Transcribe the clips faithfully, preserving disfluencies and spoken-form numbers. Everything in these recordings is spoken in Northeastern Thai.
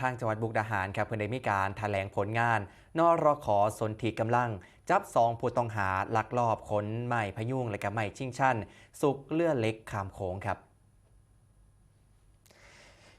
ทางจังหวัดมุกดาหารครับ เพิ่นได้มีการแถลงผลงาน นรข.สนธิกำลัง จับสองผู้ต้องหาลักลอบขนไม้พะยูงและก็ไม้ชิงชัน ซุกเรือเหล็กข้ามโขงครับ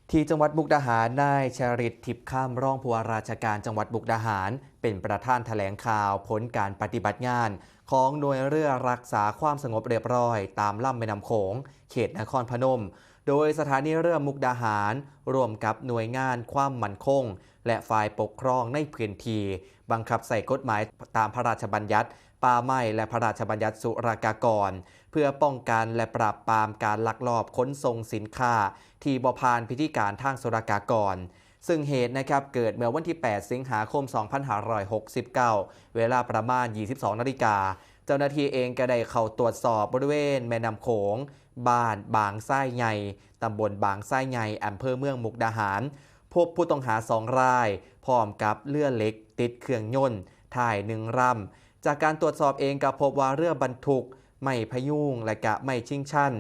ที่จังหวัดมุกดาหาร นายชริต ทิพย์คำ รองผู้ว่าราชการจังหวัดมุกดาหาร เป็นประธานแถลงข่าวผลการปฏิบัติงาน ของหน่วยเรือรักษาความสงบเรียบร้อย ตามลำแม่น้ำโขง เขตนครพนม โดยสถานีเรือมุกดาหาร ร่วมกับหน่วยงานความมั่นคง และฝ่ายปกครองในพื้นที่ บังคับใช้กฎหมายตามพระราชบัญญัติป่าไม้และพระราชบัญญัติศุลกากร เพื่อป้องกันและปราบปรามการลักลอบขนส่งสินค้า ที่บ่ผ่านพิธีการทางศุลกากร ซึ่งเหตุนะครับเกิดเมื่อวันที่ แปด สิงหาคม สองพันห้าร้อยหกสิบเก้า เวลาประมาณ ยี่สิบสอง นาฬิกา เจ้าหน้าที่เองก็ได้เข้าตรวจสอบบริเวณแม่น้ำโขง บ้านบางทรายใหญ่ ตำบลบางทรายใหญ่ อำเภอเมืองมุกดาหาร พบผู้ต้องหาสองราย พร้อมกับเรือเหล็กติดเครื่องยนต์ท้ายหนึ่งลำ จากการตรวจสอบเองก็พบว่าเรือบรรทุกไม้พะยูงและก็ไม้ชิงชัน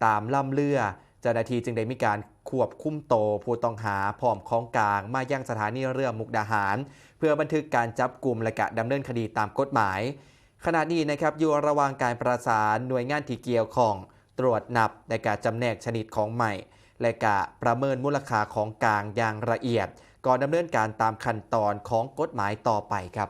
ตามลำเรือ เจ้าหน้าที่จึงได้มีการควบคุมตัวผู้ต้องหาพร้อมของกลางมายังสถานีเรือมุกดาหาร เพื่อบันทึกการจับกุมและก็ดำเนินคดีตามกฎหมาย ขณะนี้นะครับอยู่ระหว่างการประสานหน่วยงานที่เกี่ยวข้อง ตรวจนับและก็จำแนกชนิดของไม้ และก็ประเมินมูลค่าของกลางอย่างละเอียด ก่อนดำเนินการตามขั้นตอนของกฎหมายต่อไปครับ